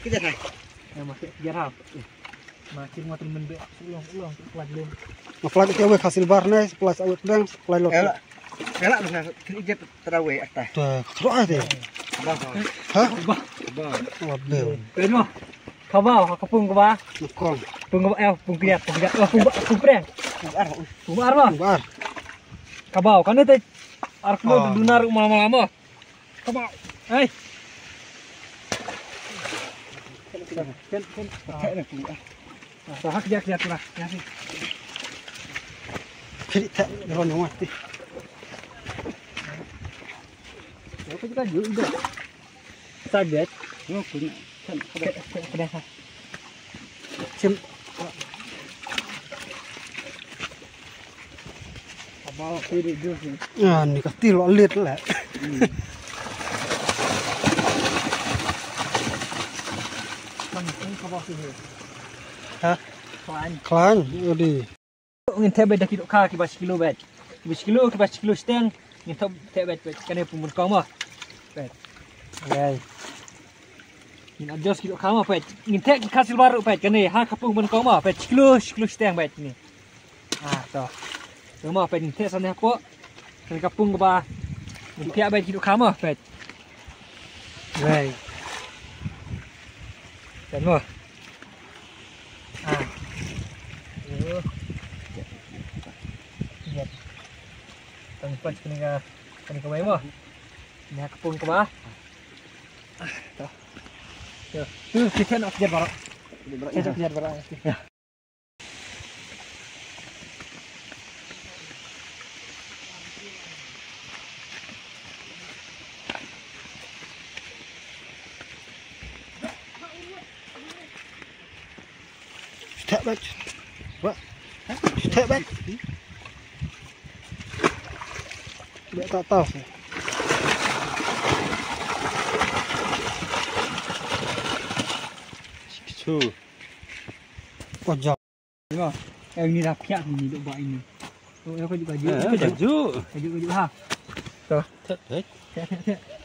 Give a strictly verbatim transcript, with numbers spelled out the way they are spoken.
Kita na. Ya, masih biar hal. Makin mau temen be, ulang, ulang, flash dulu. Nge-flash ke wei ka silver ne, flash awet beng, flash lot. Ela, ela bisa kiri je terawe atas. Tuh, keroh aja. Bah, bah. Hah? Bah. Bah. Wah, bel. Penuh. Kaba, kapung kaba. Nukong. Pung kaba, eh, pung kiat, pung kiat, oh, pung ba, pung preng. Pung ar, oh. Pung ar lah. Pung ar. Kaba, kan itu. Ar kilo dunar lama-lama. Kaba. Hei. Ken, ken. Ah, sah, kejar, kejar, kejar. Ya, sih. Kiri tak, ron rumah, sih. Apa juga, juga. Saget. Yo, punya. Kan, pada, pada, pada. Sim. Abang kiri dulu sih. Ah, ni ka til lit le. Kan, kan kaba sih. Ha? Klan. Klan, odi. Ngin thep beit da ki dohkha kiba shi kilo beit. Kiba shi kilo, kiba shi kilo shiteng. Ngin thep, thep beit, beit. Kane pung ban kong mo. Beit. Ngai. Ngin adjust ki dohkha mo, beit. Ngin thep ki kha silver ruh, beit. Kane ha ka pung ban kong mo, beit. Shi kilo, shi kilo shiteng, beit. Kane. Ah, to. To mo, beit. Ngin thep sa ne hapoh. Kane ka pung kaba. Ngin thep beit ki dohkha mo, beit. Ngai. Beit mo. Ah. Yo. Iya. Tang pas kena ka, kena ka wei mo. Ni ka pung kaba. Ah, to. Yo, tu kita nak kejar barak. Kita nak kejar barak. Ya. Step back. What? Step back. Dia tak tahu. Su. Kau jauh. Tengok. Eh, ini dah piak ni, duk bak ini. Oh, ya, kau juga, juga. Eh, kau juga. Kau juga, kau juga, ha. Tuh. Tek, tek. Tek, tek, tek.